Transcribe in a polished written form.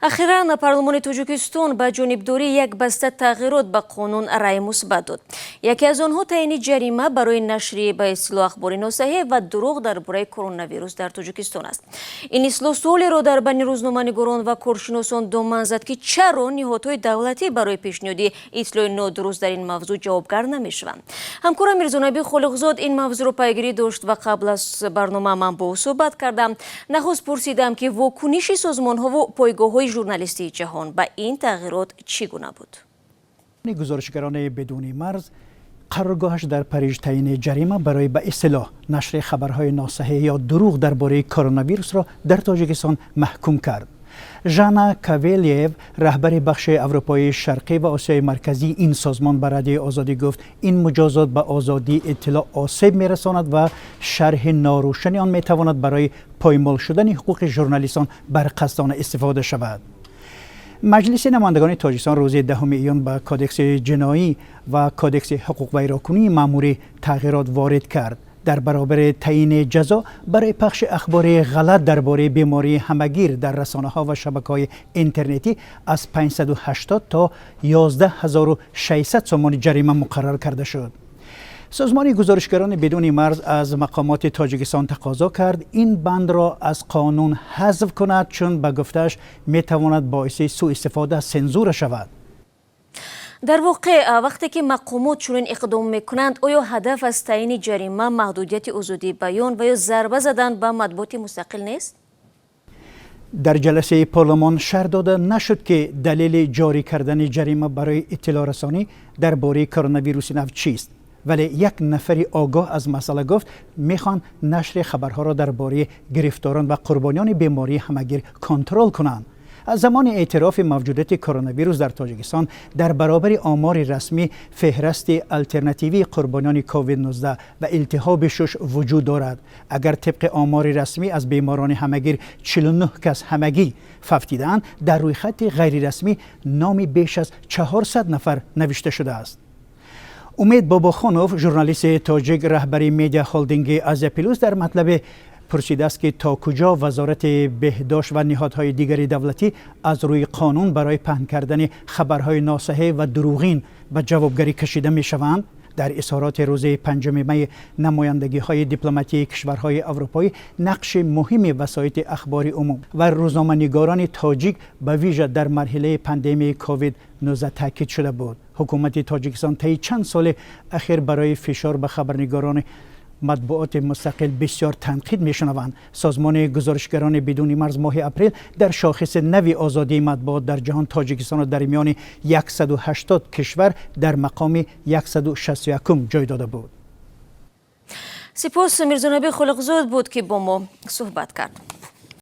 Ахиран парлумони Тоҷикистон ба ҷонибдории як баста тағйирот ба қонун раъи мусбат дод. Яке аз онҳо таъйини ҷарима барои нашри ба истилоҳ ахбори носаҳеҳ ва дурӯғ дар бораи коронавирус дар Тоҷикистон аст. Ин ислоҳ суолеро дар байни рӯзноманигорон ва коршиносон доман зад, ки чаро ниҳодҳои давлатӣ барои пешниҳоди иттилои нодуруст дар ин мавзӯъ ҷавобгар намешаванд. Ҳамкорам Мирзонаби Холиқзод ин мавзӯъро пайгирӣ дошт ва қабл аз барнома ман бо ӯ суҳбат кардам. Нахуст пурсидам, ки вокуниши созмонҳову пойгоҳҳои журналистии ҷаҳон ба ин тағйирот чӣ гуна буд. Гузоришгарони бидуни марз, қароргоҳаш дар Париж, таъйини ҷарима барои ба истилоҳ нашри хабарҳои носаҳеҳ ё дурӯғ дар бораи коронавирусро дар Тоҷикистон маҳкум кард. Жана Кавелиев, раҳбари бахши Аврупои Шарқӣ ва Осиёи Марказии ин созмон, ба Радиои Озодӣ гуфт, ин муҷозот ба озодии иттилоъ осеб мерасонад ва шарҳи норӯшани он метавонад барои поймол шудани ҳуқуқи журналистон барқасдона истифода шавад. Маҷлиси намояндагони Тоҷикистон рӯзи 10 июн ба Кодекси ҷиноӣ ва Кодекси ҳуқуқвайронкунии маъмурӣ тағйирот ворид кард. Дар баробари таъйини ҷазо барои пахши ахбори ғалат дар бораи бемории ҳамагир дар расонаҳо ва шабакаҳои интернетӣ аз 580 то 11 600 сомони ҷарима муқаррар карда шуд. Созмони Гузоришгарони бидуни марз аз мақомоти Тоҷикистон тақозо кард, ин бандро аз қонун ҳазф кунад, чун ба гуфтааш метавонад боиси сӯистифода аз сензура шавад. Дар воқеъ, вақте ки мақомот чунин иқдом мекунанд, оё ҳадаф аз таъйини ҷарима маҳдудияти озодии баён ва ё зарба задан ба матбуоти мустақил нест? Дар ҷаласаи парлумон шарҳ дода нашуд, ки далели ҷорӣ кардани ҷарима барои иттилоърасонӣ дар бораи коронавируси нав чист, вале як нафари огоҳ аз масъала гуфт, мехоҳанд нашри хабарҳоро дар бораи гирифторон ва қурбониёни бемории ҳамагир контрол кунанд. Аз замони эътирофи мавҷудияти коронавирус дар Тоҷикистон, дар баробари омори расмӣ феҳрасти алтернативии қурбониёни COVID-19 ва илтиҳоби шуш вуҷуд дорад. Агар тибқи омори расмӣ аз беморони ҳамагир 49 кас ҳамагӣ фавтидаанд, дар рӯйхати ғайрирасмӣ номи беш аз 400 нафар навишта шудааст. Умед Бобохонов, журналисти тоҷик, раҳбари медиа холдинги Азия Плюс, дар матлабе пурсидааст, ки то куҷо Вазорати беҳдошт ва ниҳодҳои дигари давлатӣ аз рӯи қонун барои паҳн кардани хабарҳои носаҳеҳ ва дурӯғин ба ҷавобгарӣ кашида мешаванд. Дар изҳороти рӯзи 5 май намояндагиҳои дипломатии кишварҳои аврупоӣ нақши муҳими васоити ахбори умум ва рӯзноманигорони тоҷик, ба вижа дар марҳилаи пандемияи COVID-19, таъкид шуда буд. Ҳукумати Тоҷикистон таи чанд соли ахир барои фишор ба хабарнигорони матбуоти мустақил бисёр танқид мешунаванд. Созмони Гузоришгарони бидуни марз моҳи апрел дар шохиси нави озодии матбуот дар ҷаҳон Тоҷикистонро дар миёни 180 кишвар дар мақоми 161 ҷой дода буд. Сипос. Мирзонаби Холиқзод буд, ки бо мо суҳбат кард.